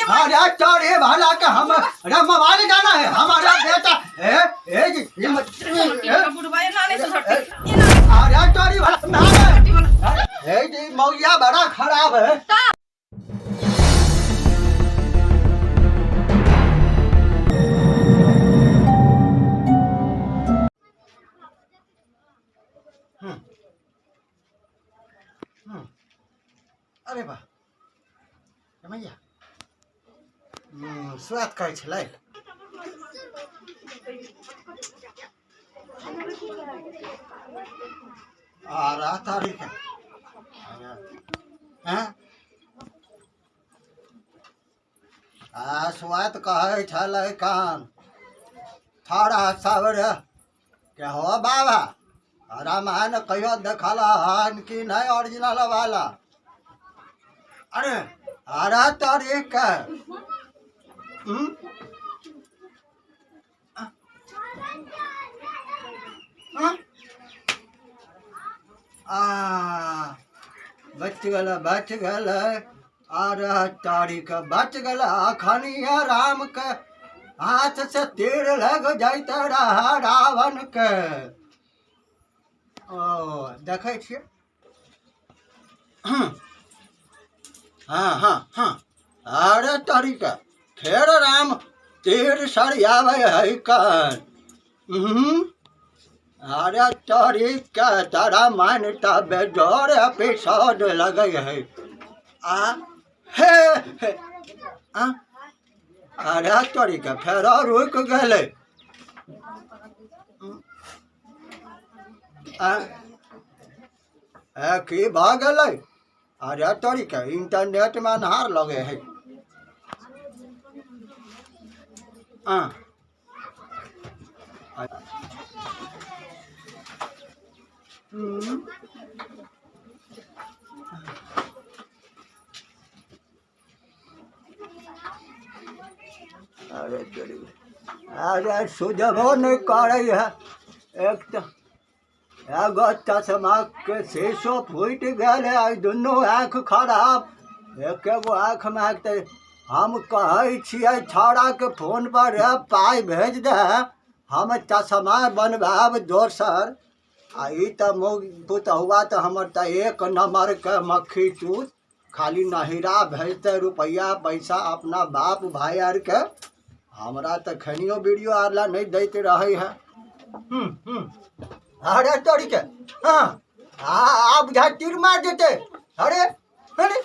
अरे चोरी भला के हम, अरे मोबाइल जाना है हमारा बेटा। ए ए जी, ये ए, बुढ़वा एना नहि सुधरतै एना। अरे चोरी भला मारे। ए जी, मौलिया बड़ा खराब है। अरे वाह मैया, स्वाद कहै छलै। आ रात तारीख है हैं आ स्वाद कहै छलै कान थोड़ा सब्र के हो बाबा। रामायण कहियो देखल हन कि नहीं ओरिजिनल वाला? अरे अरे तारीख के हम्म? हाँ? आ बच गेल, बच गेल। अरे तारीख बच गेल। अखनिया राम के हाथ से तीर लग जाइत रहा रावण के। ओ देखै छियै। हाँ हाँ हाँ, अरे तारीख फेर राम तीर सरियाबै है कन। अरे तोरी के तारा मन त बेजोर एपिसोड लगै है। आ हे हे आ अरे तोरी के फेर रुक गेलै। आ ए की भऽ गेलै? अरे तोरी के इंटरनेट में अन्हार लगे है। आ अरे तोरी, अरे सुझबो नहि करै है। एक तऽ एगो चश्मा के शीशो फूटि गेल है, दुनू आँखि खराब, एके गो आँखिमे तऽ हम कहै छियै छौड़ाके फोन पर रे पाइ भेज दे, हम चश्मा बनबायब दोसर। आ ई तऽ मौगी पुतहुआ तऽ हमर तऽ एक नम्बरके मक्खी चूस, खाली नहिरा भेजतै रुपैआ पैसा अपना बाप भाय आरके, हमरा तऽ खनियो बीड़ियो आर ला नहि दैत रहै है। अरे तोरीके, हाँ आ बुझा तीर मार देतै। अरे अरे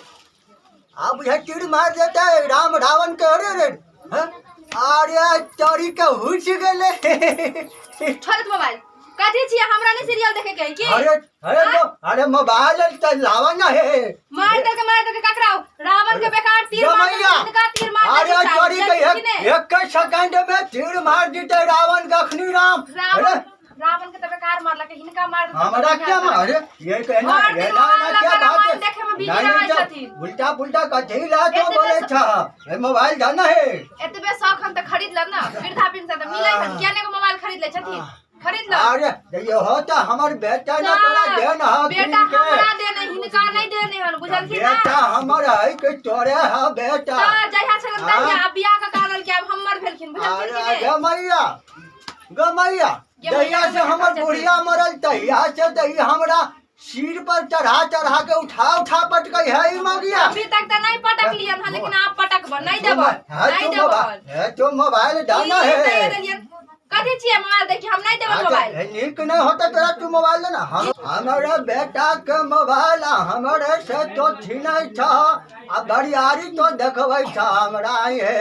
आ बुझा तीर मार देतै राम रावण के। अरे रे, हाँ? अरे तोरी के हुस गेलै। छोड़ मोबाइल, कथी छियै? हमरा नहीं सीरियल देखे के है की? अरे अरे अरे मोबाइल त लावा ना है। मार दे के, मार दे के ककराओ रावण के बेकार तीर मार दे, हिनका तीर मार अरे चोरी के एक एक सेकंड में तीर मार दीते रावण के अखनी राम। अरे रावण के त बेकार मारलक, हिनका मार। हमरा क्या मार? अरे ये कहना ये ना ना क्या बात है? देखे में बिजी रहै छथिन। उल्टा पुल्टा कथी ला तो बोले छ? ए मोबाइल जाना है। एतबे शौक हम त खरीद लब ना, वृद्धा पेंशन त मिलै हन, किया ने मोबाइल खरीद ले छथिन? खरीद लो। अरे देखियो हो त हमर बेटा ना तोरा देन ह। बेटा हमरा देने, हिनका नहीं देने हन, बुझलखिन ना? बेटा हमर है कि तोरे है बेटा? त जहिया छलन तहिया, अब बियाह के कारण के अब हमर भेलखिन, बुझलखिन कि नहीं? अरे मैया ग मैया, जहिया से हमर बुढ़िया मरल तहिया से त हमरा सिर पर चढ़ा चढ़ा के उठा उठा पटकै है ई मगिया। अभी तक त नहीं पटकलियन हन, लेकिन आप पटकब नहीं देब, नहीं देब। है तो मोबाइल डालना है। कथी छियै मोबाइल? देखिए, हम नहीं देब मोबाइल। नीक नहीं होता तोरा, तू मोबाइल देना। हम हमरा बेटा के मोबाइल हमरे से तो छीनै छ आ बरियारी तो देखबै छ हमरा हे।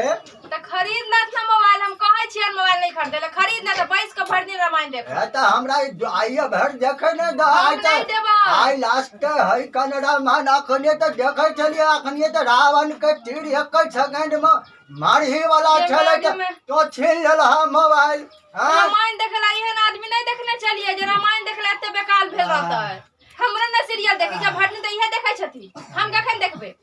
त खरीद लत ना मोबाइल, हम कहै छियै मोबाइल नहीं खरीदे ला, खरीद ना त बैस के भरि दिन रामायण देख। हे त हमरा आइए भरि देखे नै द। आइ त आइ लास्ट है कन्नड़ा मान, अखने त देखै छलियै, अखने त रावण के तीर एक सेकंड में मारही वाला छलै तो छीन लेलह मोबाइल। रामायण देखला एहन आदमी नहीं देखने छलियै जे रामायण देखला एते बेकाल भेल रहतै। हमरा ना सीरियल देखे के भरि दिन त इहे देखै छथिन, हम कखन देखबै?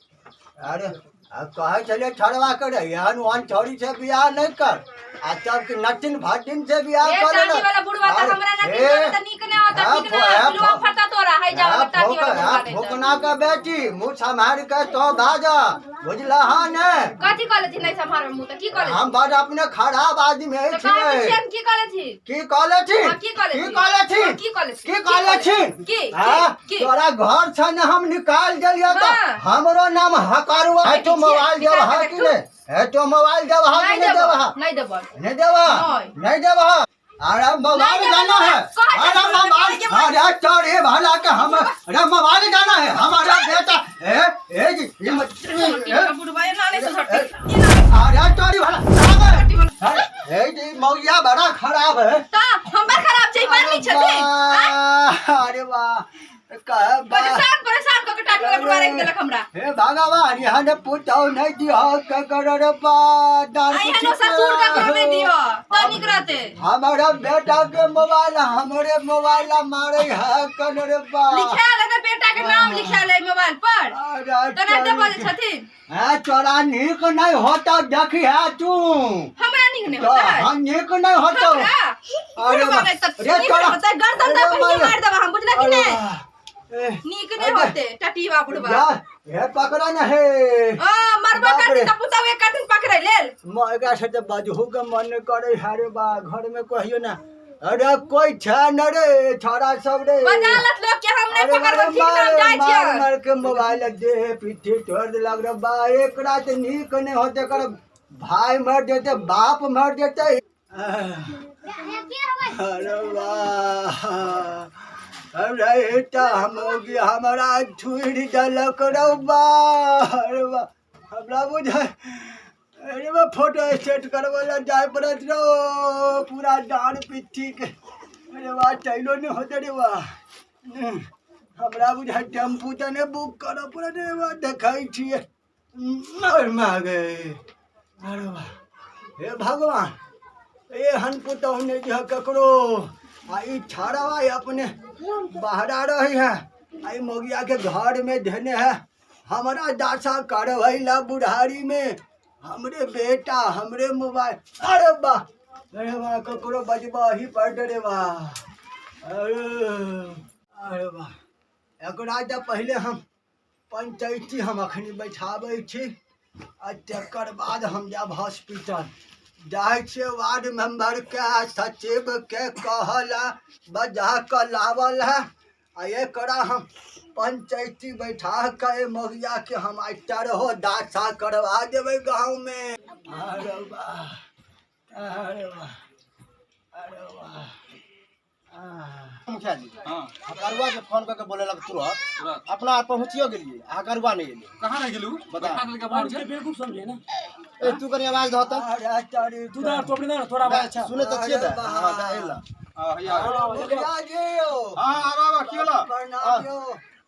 अरे आ कहै छलियै छड़वा के रे, एहन ओहन छौड़ी से बियाह नहि कर, आ तब कि नटिन भटिन से बियाह कर ले। वाला बुढ़वा त हमरा नटिन वाला त नीक नै होता, ठीक नै पिलुआ फरता तोरा है जाओ टाटी वाला बुढ़वा। फोकना के बेटी, मुंह सम्हार के तो बाजा, बुझला हाँ ने कथी कहले छी नहीं सम्हारबै मुँह त की कहले हम बड़ अपने खराब आदमी है त कहै छियन की कहले छी की कहले छी हाँ, की कहले की छी? कहले छी हाँ, की कहले छी? की कहले छी की? हाँ, की? तोरा घर से ने हम निकाल देलियो त हाँ। हमरो नाम हकरुआ है तो मोबाइल देब निकाल हा के कि नहीं है तो मोबाइल देब हा कि नहीं नहीं देब देबो हा नहीं देबो नहीं देब हा नहीं। नहीं देब हा अरे मोबाइल नहीं देबो, जाना है कहै अरे छी, मोबाइल अरे चोरी भला के हम अरे मोबाइल जाना है हमारा बेटा ए ए जी ये मत- ए, बुढ़वा एना नहीं सुधरतै अरे चोरी भला अरे ए जी मौलिया बड़ा खराब है त हम बड़ खराब छै बड़ नीक छथिन वाह, अरे वाह कह बा- परेशान परेशान क के टाटी वाला बुढ़वा राखि देलक हमरा हे भगवान यहाँ ने पुतौ नहीं दियो ककर रे बा दार आ एहनो ससुर ककरो नहीं दियो त नीक रहते हमारा बेटा के मोबाइल हमरे मोबाइल मारे है कन रे बा लिखायल है बेटा के नाम लिखायल है मोबाइल पर अरे त नहीं बजै छथिन है तोरा नीक नहीं होता देखी है तू हमरा नीक नहीं तो होता है हम नीक नहीं होता हमरा अरे बुढ़वा बा- नहीं त रे नीक तोरा- नहीं होता गर्दन अरे त पहिने मारे। मार देबा हम बुझला कि अरे नहीं वाह, ए, नीक नहीं अरे, होते टटीवा बुढ़वा जा, हे पकड़ा न हे आ मरबा बाप करती रे। त पुतहु एक दिन पकड़ै लेल एकरा से तऽ बजहू के मन करे हरे बा घर में कहियो ना अरे कोई छै न रे छोरा सब रे बजा लत लोग के हम नहीं अरे पकड़बै ठीक ना हम मार जाइ छियै मार के मोबाइल दे पीछे तोड़ देलक रे बा एकरा तऽ नीक नहि होते एकर भाय मर जेते बाप मर जेते अरे वाह अरे तऽ हम हमरा छुड़ि देलक रे बा अरे वाह हमरा बुझाइ अरे बा फोटो स्टेट करबै लए जाय पड़त रो पूरा डाँड़ पिट्ठी के अरे वाह चलो नहि होते रे वाह हमरा बुझाइ टेम्पू तऽ नहि बुक करऽ पड़त रे वाह देखै छियै अरे माँ गे अरे वाह हे भगवान एहन पुतहु नहि दिह ककरो आ ई छाड़वा अपने बहरा रही है आ ई मौगिया के घर में धेने है हमरा दासा करबै ला बुढ़ारी में हमरे बेटा हमरे मोबाइल अरे वाह अरे वाह ककरो बजबा ही पड़ रे वाह अरे अरे वाह एकरा तऽ पहिले हम पंचैती हम अखनी बैठाबै छी आ तकर बाद हम जायब हॉस्पिटल जाइ छियै वार्ड मेम्बरके सचिवके कहल बजा कऽ लावल है आ एकरा हम पंचैती बैठा के मगिया के हम आइ तरहो दासा करवा देबै गाँव में अरे वाह अरे वाह अरे वाह मुखिया जी हकरुआ के फोन करके बोलेलक तुरंत अपना आप पहुंचियो गेलिए हकरुआ नहीं एलिए कहाँ रह गेलू बता। बैठा देलकै बाहर के बेवकूफ समझे ना ए तू कनी आवाज दह त अरे तारी तू दा तो अपने दा थोड़ा आवाज अच्छा सुने त छिए त अरे हां दा एला हां हैया मुखिया जी यौ हां आब आब की होला प्रणाम यौ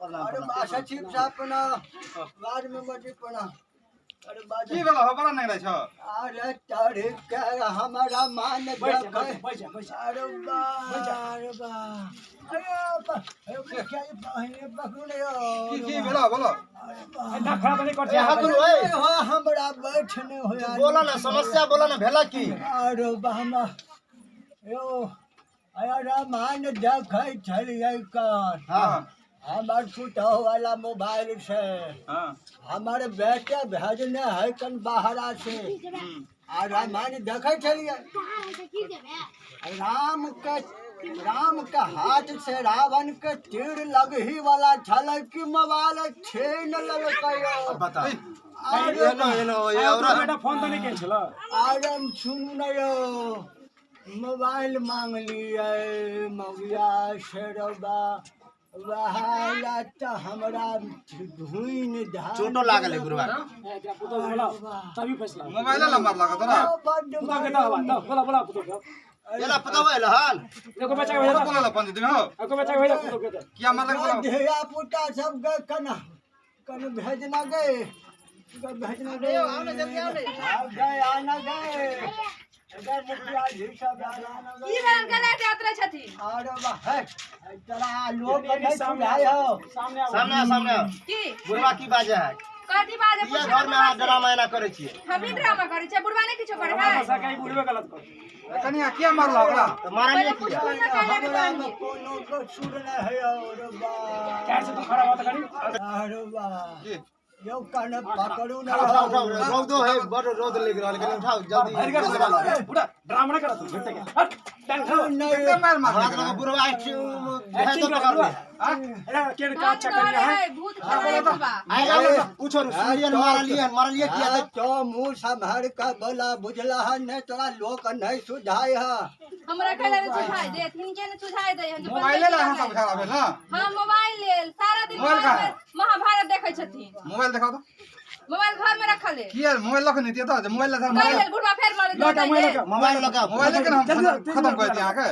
प्रणाम, अरे प्रणाम। सचिव साहब प्रणाम वार्ड मेंबर जी प्रणाम अरे बाज की भेल हो बड़ा नहीं रहै छ अरे तारी के हमारा मान बैठ जा देखे बैठ जा बैठ जा अरे बा अरे बा अरे बा अरे मुखिया जी पहिले पकड़ू ने यौ की की भेल बोलो ना खड़ा तो नहीं कर ए हकरु ए हो हमरा बैठ नहीं होया बोला ना समस्या बोला ना भेला की अरे बामा यौ अरे मान देखै छलियै कर हां हमर पुतहु वाला मोबाइल से हां हमर बेटे भेजने है कन बाहरा से आ रामायण देखै छलियै राम के हाथ से रावण के तीर लगही वाला छलै कि मोबाइल छीन लेलकै यौ। बता अरे एनो एनो ये औरा बेटा फोन तो नहीं केल छला आराम सुनू ने यौ मोबाइल मांगलियै मौगिया शेरबा वहाला तऽ हमरा धुनि धान चोटो लागल है गुरुआ के। एकरा पुतहु के बोलाओ तभी फैसला होई। मोबाइल ला मार लागत ना बड्ड पुतहु के दो आवाज दो बोला बोला पुतहु के एला पता होइल हन देखो बच्चा के भेजा बोला ला पंचायती में हो एको बच्चा के भेजा पुतहु के दे किया मार लग बोला धिया पुता सब गए कना कन भेजना गए भेजना गए आओ गए आना गए गए मुखिया जी सब आना की गए भेलन गलत यात्रा छथिन अरे वाह है तोरा लोग नहीं सुझाय हो सामने आओ सामने आ सामने आ की गुरुआ की बाजे है कथी बाजे किया घर में अहाँ ड्रामा एना करै छियै हमही ड्रामा करै छियै बुढ़वा नहि किछो करै है भाषा कहीं बुढ़वे गलत कर कनिया किया मारला ओकरा त मारा पहिले नहीं किया पुछू ने कहले हमरा ने में कोनो कसूर नहीं है अरे वाह चार से तू खड़ा हो त करी अरे वाह की यौ कने पकड़ू ना। उठाओ उठाओ, रौदो है, बड़ रौद लग रहल, कनी उठाओ जल्दी। उठा, ड्रामा ना करा तू झूठे के। हट, टांग उठाओ। नहीं कते मार मार हमरा लगा बुढ़वा एक्टिंग तो करा पकड़ ले। अरे केन का अच्छा करिया है। भूत खेलाए बुढ़वा। आए लाओ, पूछो सुनियन मारलियन मारलिए किया आ, तो मुँह सम्हार के बोला बुझला है नहीं तोरा लोक नहीं सुझाय है। हमरा कहले ने सुझाय देत, हिनके ने सुझाय दे हन। मोबाइले ला अहाँ सब झगड़ा भेल ना? हां, मोबाइल लेल सारा दिन मोबाइल कहाँ है? महाभारत देखै छथिन। मोबाइल देखाओ तो। मोबाइल घर में रखल है। किया मोबाइल लख नहीं दिया तो जे मोबाइल ला कहि लेल बुढ़वा फेर मारे लौटा मोबाइल लौटा। मोबाइल लगा, मोबाइल लेके ना हम जल्दी, खत्म कर दिया अहाँके।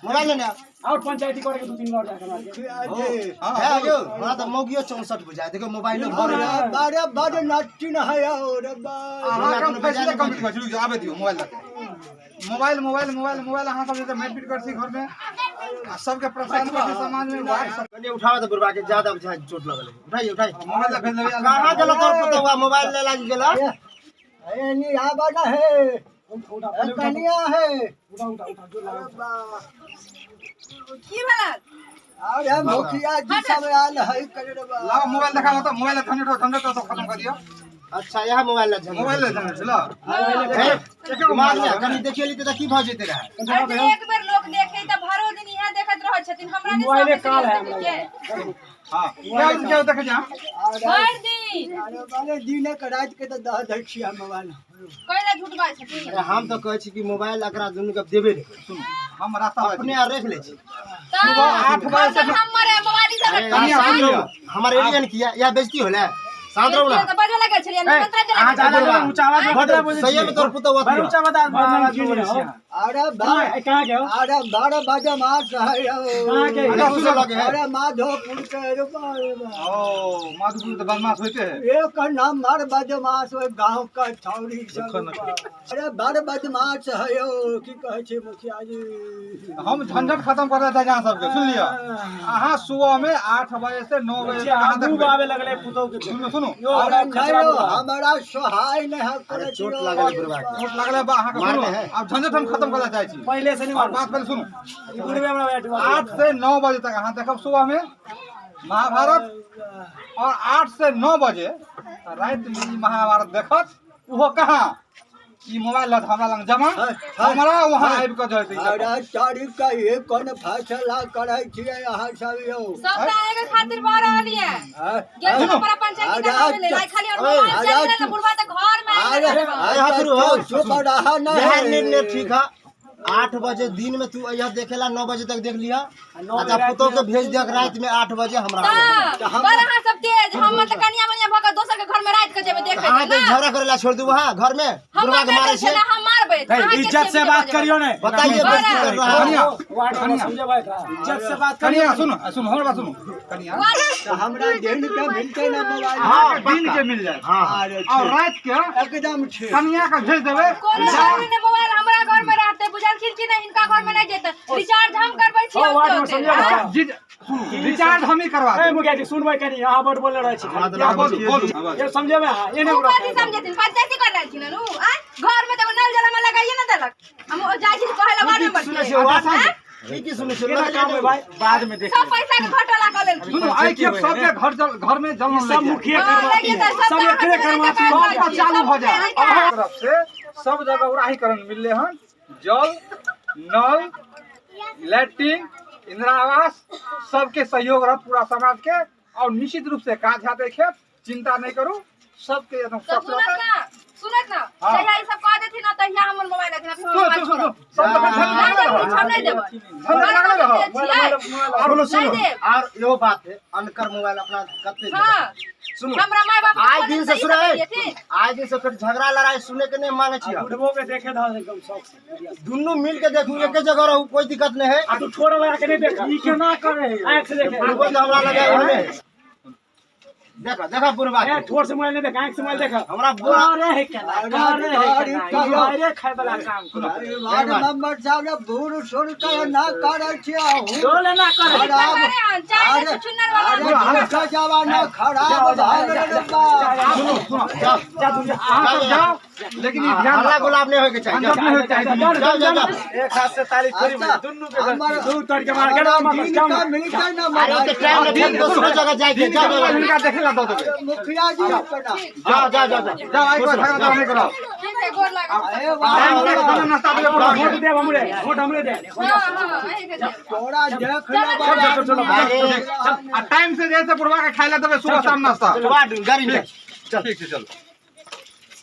मोबाइल लेने आओ। और पंचायती करे के 2-3 बार जाके मार के। जी हाँ, है यो, हमरा तो मौगियो 64 बुझाय, देखो मोबाइलो भर अरे बारे बड़ नटिन है रे बा। अहाँके हम फैसला कम्प्लीट कर छी, आबे दियौ मोबाइल लके। मोबाइल मोबाइल मोबाइल मोबाइल अहाँ सब जे मारपीट कर छी घर में आ सबके परेशान कर छी समाज में, वार्ड सब। कनी उठावा तो बुढ़वा के, ज्यादा बुझाय चोट लगल है। उठाइए उठाइए। मोबाइल ला भेज देबै। कहाँ गेल तोर पुतौआ? मोबाइल ले लाग गेल। ए नी आबा ना है, उठा ए कनिया है। उठा उठा उठा, जोर लगा। अरे बा। की भेल? अरे मुखिया जी सब आयल है करे रे बा। लाओ मोबाइल देखाओ तो, मोबाइल ला झंझट झंझट तो खत्म कर दियो। अच्छा, यह मोबाइल ला झंझट। मोबाइल ला झंझट ला। हे, मार लिया, कनी देखिए ली त की भ जेते रहे। अरे एक बेर लोग देखे त भरो दिन इहे देखत रहै छथिन। हमरा ने मोबाइले सब काल है देखे हमरा। के। हां, क्या क्या देखे जा? अरे भरि दिन अरे बाले दिने के रात के तो दह दै छियै हम मोबाइल। कैला झूठ बाजै छथिन? अरे हम तो कहै छी कि मोबाइल एकरा दुनू के देबे नहीं करू। सुन, हम रास्ता अपने आर रख ले छी। सुबह 8 बजे से हमर मोबाइल से अरे कनिया, शांत सुन लियौ। रहू, हमर एलियन किया या बेइज्जती होले? शांत रहू ना। तऽ बजऽ लगल छलियै, मंत्र देलक। अहाँ ज्यादा बुढ़वा। ऊंचा आवाज में बड बड़ा बोलै सही में तोर पुतौआ बड़ थी। ऊंचा आवाज में बोलै छियै। अरे बा कहाँ के हो? अरे 12 बजे मार है। कहाँ के? अरे सुनो लगे है। अरे माधोपुर के रे बा रे बा। ओ माधुपुर तो बदमाश होते है। एक नंबर बदमाश ओहि गांव का छौरी सब। अरे बड़ बदमाश है यौ, की कहै छै मुखिया जी। हम झंझट खत्म कर देते अहाँ सबके, सुन लिअ। अहाँ सुबह में 8 बजे से 9 बजे तक अहाँ मुँह देखबै। आवे लगले पुतौ के। सुनू सुनू, यो अरे हमरा नहीं खचरा यौ, बुढ़वा। हमरा सोहाय नहीं है। अरे चोट लागल बुढ़वा के। चोट लागले बा अहाँके, सुनू मारने है। आब झंझट हम खत्म करला चाहै छी। पहिले से नहीं और बात पहले सुनू, बुढ़वे हमरा बैठ 8 से 9 बजे तक अहाँ देखब सुबह में महाभारत, और 8 से 9 बजे राति में ई महाभारत देखत। ओहो कहाँ? ई मोबाइल लत हमरा लग जमा, हमरा वहाँ आबि कऽ जैते। अरे तारीख का ये कोन फैसला करै छियै अहाँ सब यौ? सब तऽ एकर खातिर भऽ रहल ये। हाँ? गेल छलहुँ पर पंचायती अरे कराबै लेल। आइ खाली और मोबाइल अरे चलि गेल ने, बुढ़वा तऽ घर में आबि अरे गेल। अरे अरे हो। चुप रहा यह नहीं। निर्णय ठीक है। 8 बजे दिन में तू अइहा देखेला, 9 बजे तक देख लिहा। नौ अच्छा बजे पुतौ के भेज दिया रात में 8 बजे हमरा। तऽ बड़ अहाँ सब तेज, हम तऽ कनिया मनिया भऽ कऽ दोसर के घर में राति के जेबै देखै अहाँ के लेल ना। झगड़ा करेला छोड़ दू वहाँ घर में हमर बुढ़वा के मारे बेटा छै। छै ना, हम मारबै। अहाँ के इज्जत से छियै बात बुझे करियो ने। बताइए बेइज्जती कर रहा है। कनिया, वार्ड में कनिया। समझे भाई का इज्जत से बात करियो। कनिया सुनू सुनू, हमर बात सुनू कनिया। तऽ हमरा दिन के मिलतै ना मोबाइल? अहाँके दिन के मिल जायत हाँ अरे और राति के एकदम ठीक। कनिया के भेज देबै। कोनो जरूरी नहि, मोबाइल हमरा घर में रहतै, बुझलखिन कि नहि? हिनका घर में नहि जेतै। रिचार्ज हम करबै छियै ओ वार्ड में ओते समझे ओते। भाई। जी सुनू, रिचार्ज हम ही करवा ए देब। मुखिया जी सुनबै कनी, अहाँ बड़ बोलने रहै छी। हमरा तऽ हाँ, बोलू बोलू। ये समझेबै अहाँ, ये नहि उ बुरा कथी समझेथिन? पंचायती कर रहलखिन हन उ, आँय? घर में तऽ एगो नल जल हमरा लगाइए ने देलक। हम ओ जाइ छी कहै लए वार्ड मेंबर सुनै के। छियै वार्ड की की सुनै छियै? केना काम है भाई? बाद में देख सब पैसा के घोटाला कऽ लेलखिन। सुनू, आइ के सबके घर जल घर में जल सब लागि जायत। मुखिया हाँ, करवाती लगे है, तऽ सब एकरे करवाती है। सबके चालू भऽ जायत। सब अहाँ तरफ से सब जगह उड़ाहीकरण मिलले हन, जल नल लैट्रिन इंदिरा आवास सबके सहयोग रहत पूरा समाज के, और निश्चित रूप से काज हैत खेत, चिंता नहीं करू, सबके एकदम तऽ स्वस्थ सुनत रहतै। ना, सुनत ना, हाँ। जहिया ई सब कह देथिन ना तहिया हमर मोबाइल एथिन, अभी हमर सुन मोबाइल सुन सुन छोड़ब। सब तऽ फेर नहि झंझट देब, लागल किछु हम नहि देबै। रहत। झंझट लागल रहत। छियै। सुनो सुनो, नहीं देब। और यो बात है, अनकर मोबाइल अपना कते देबै? हाँ। सुनो, हमरा माय बाप आइ दिन से सुनै, सुनै आइ दिन से फिर झगड़ा लड़ाई सुने के नहीं मांगे छी हम। बुढ़बो के देखे दह एकदम शौक से। दुनू मिल के देखू, एके जगह रहू, कोई दिक्कत नहीं है। आ तू ठोर लगा के नहीं देख, ई केना करे है? आँख से देखे। बुढ़बो के हमरा लगा ओहने। देखा देखा बुढ़वा ए के। ठोर से मोबाइल नहीं देख, आँख से मोबाइल देख। हमरा बुढ़ा करे है केना? करे है केना? ई मारे खाय वाला काम सुनो, अरे वार्ड मेंबर साहब ने बूढ़ सुन के ना करै छियै अहूँ। डोल ना करे। खराब चाहे अरे छुछुन्नर वाला अरे झूठा जमाना खराब भऽ गेल रे बा। सुनू सुनू, जाओ जा तू जा। अहाँ सब जाओ, लेकिन ई ध्यान हल्ला राखब। गुलाब नहीं होय के चाहिए। झंझट नहीं होइके चाही। जाओ जाओ जाओ। एक हाथ से ताली थोड़ी अच्छा, बजे, दुनू के गलती। हमर तू तोड़ के मार के हमरा मार दिन जाओ का ना। मिलतै ना अरे मोबाइल? तो टाइम नहीं, फिर दूसरे जगह जाके दिन जाओ के मोबाइल हिनका देखे ला दऽ देबै। मुखिया जी अपना। जा जा जा जा। जाओ, आइ के बाद झगड़ा तगड़ा नहि करब। ठीक है, गोर लागै। अरे टाइम से वाह, खाना नाश्ता देबै बुढ़वा वोट के। देब हमरे, वोट हमरे दे। हाँ हाँ, अहीं के देब। तोरा देख चलो, लेबै। चलो, चलो, आ टाइम से जे है से बुढ़वा के खाय लए देबै सुबह शाम नाश्ता। चल, गाड़ी निकाल। ठीक छै, चल।